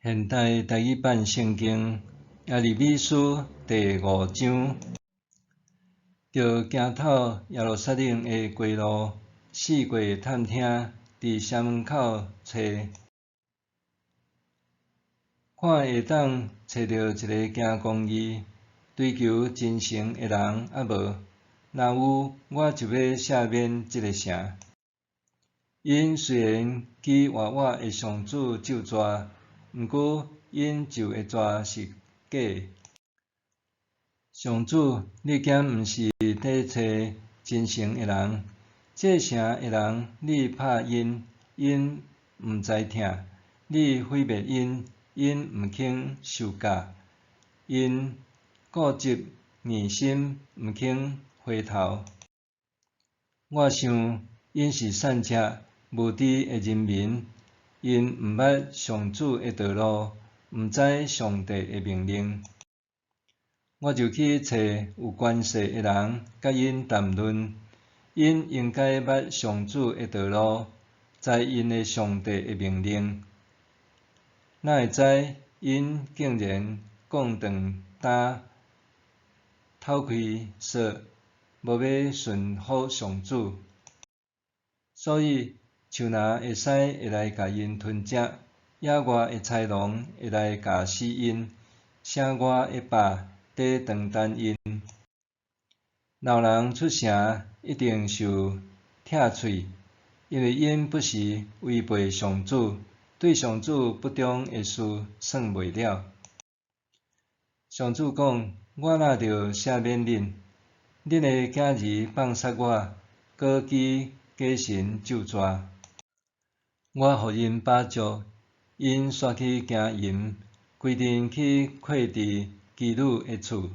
現代台語版聖經耶利米書第五章，著行透耶路撒冷的街路，四界探聽，佇城門口揣，看會當揣著一个行公義、追求真誠的人抑無？若有，我就欲赦免這个城。𪜶雖然記活活的上主咒詛，毋過𪜶咒的咒是假的。上主，你敢毋是佇揣真誠的人？這城的人，你拍𪜶，𪜶毋知疼；你毀滅𪜶，𪜶毋肯受教。𪜶固執硬心，毋肯回頭。我想，𪜶是散赤無知的人民，𪜶毋捌上主的道路，毋知上帝的命令。我就去揣有權勢的人，佮𪜶談論，𪜶應該捌上主的道路，知𪜶的上帝的命令。哪會知𪜶竟然講斷擔，透氣說無欲順服上主。所以樹林的獅會來共𪜶吞食，野外的豺狼會來咬死𪜶，城外的豹佇長等𪜶。老人出城一定受拆喙，因為𪜶不時違背上主，對上主不忠的事算袂了。上主講：我若著赦免恁，恁的囝兒放殺我，閣記假神咒詛。我予𪜶飽足，𪜶煞去行淫，規陣去睏佇妓女的厝。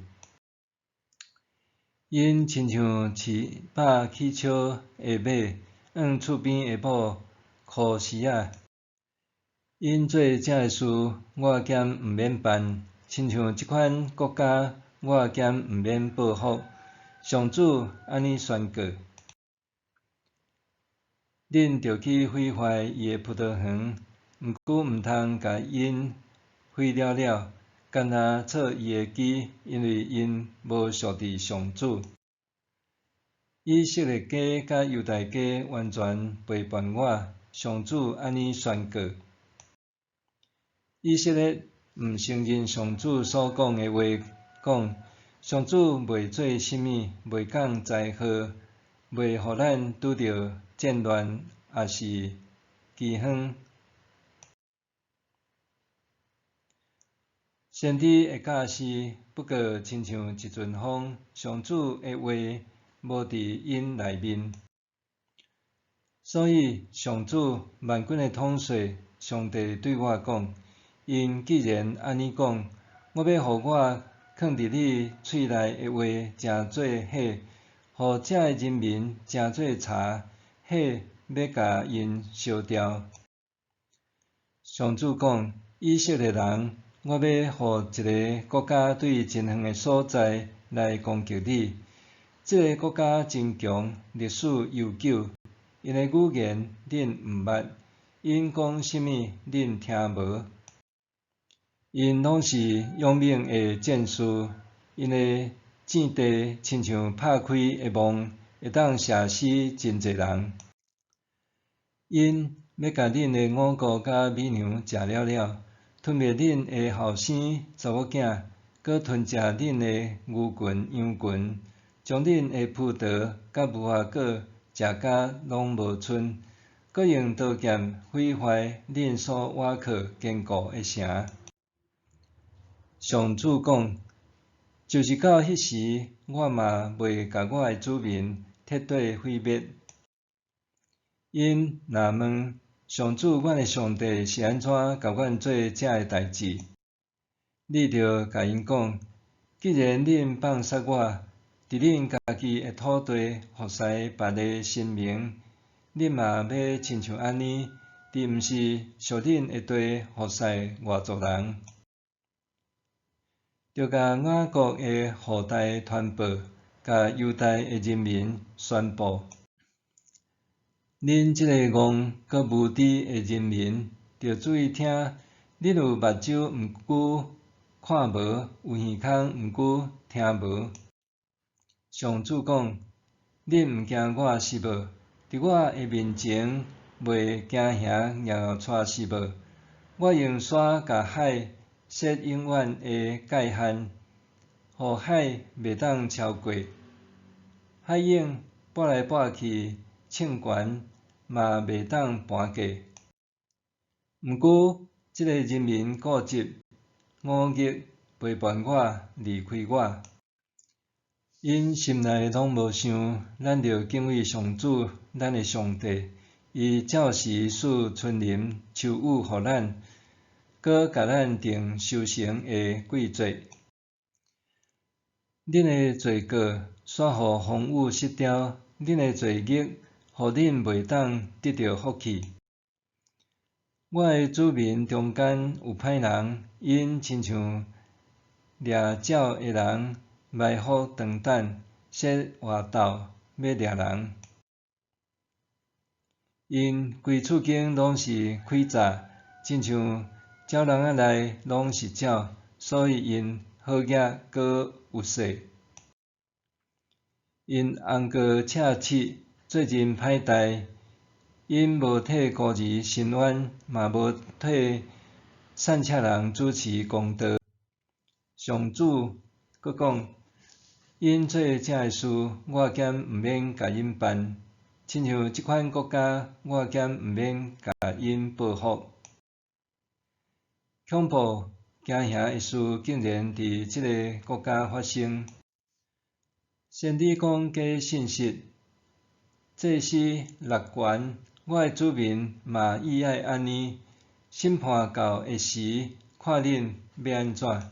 𪜶親像飼飽起笑的馬，向厝邊的某箍絲仔。𪜶做這个事，我敢毋免辦？親像這款國家，我敢毋免報復？上主按呢宣告：恁著去毀壞伊的葡萄園，毋過毋通共𪜶毀了了，干焦挫伊的枝，因為𪜶無屬佇上主。以色列家佮猶大家完全背叛我，上主按呢宣告。以色列毋承認上主所講的話，講上主袂做啥物，袂降災禍，袂予咱拄著戰亂，抑是饑荒。先知的教示不過親像一陣風，上主的話無佇𪜶內面。所以上主萬軍的統帥上帝對我講：𪜶既然按呢講，我欲予我囥佇你喙內的話成做火，予這个人民成做柴，火欲共𪜶燒掉。上主講：以色列人，我欲予一个國家對真遠的所在來攻擊你。這个國家真強，歷史悠久，𪜶的語言恁毋捌，𪜶講啥物恁聽無。𪜶攏是勇猛的戰士，𪜶的箭地親像拍開的網，會當射死真濟人。𪜶欲共恁的五穀佮米糧食了了，吞滅恁的後生查某囝，閣吞食恁的牛群羊群，將恁的葡萄佮無花果食甲攏無賰，閣用刀劍毀壞恁所倚靠堅固的城。上主講：就是到彼時，我嘛袂共我的子民徹底毀滅。𪜶若問上主，阮的上帝是按怎共阮做這个代誌？你著共𪜶講：既然恁放殺我，佇恁家己的土地服侍別个神明，恁嘛欲親像按呢，佇毋是屬恁的地服侍外族人。著共雅各的後代傳報，共猶大的人民宣布：恁這个戇閣無知的人民，著注意聽，恁有目睭，毋過看無；有耳孔，毋過聽無。上主講：恁毋驚我是無？佇我的面前袂驚嚇搖搖掣是無？我用沙共海設永遠的界限，予海袂當超過。海湧撥來撥去，衝懸嘛袂當盤過。毋過，這个人民固執，忤逆背叛我，離開我。𪜶心內攏無想，咱著敬畏上主，咱的上帝。伊照時賜春霖秋雨予咱，閣共咱定收成的季節。恁的罪過煞予風雨失掉，恁的罪孽予恁袂當得著福氣。我的子民中間有歹人，𪜶親像掠鳥的人，埋伏長等，設活鬥欲掠人。𪜶規厝間攏是詭詐，親像鳥籠仔內攏是鳥，所以𪜶好額閣有勢。𪜶尪過赤刺，做真歹代。𪜶無替孤兒伸冤，嘛無替散赤人主持公道。上主閣講：𪜶做這个事，我兼毋免共𪜶辦。親像這款國家，我兼毋免共𪜶報復。恐怖驚嚇的事竟然佇這个國家發生。先知講假信實，祭司勒權，我的子民嘛意愛按呢。審判到的時，看恁欲按怎？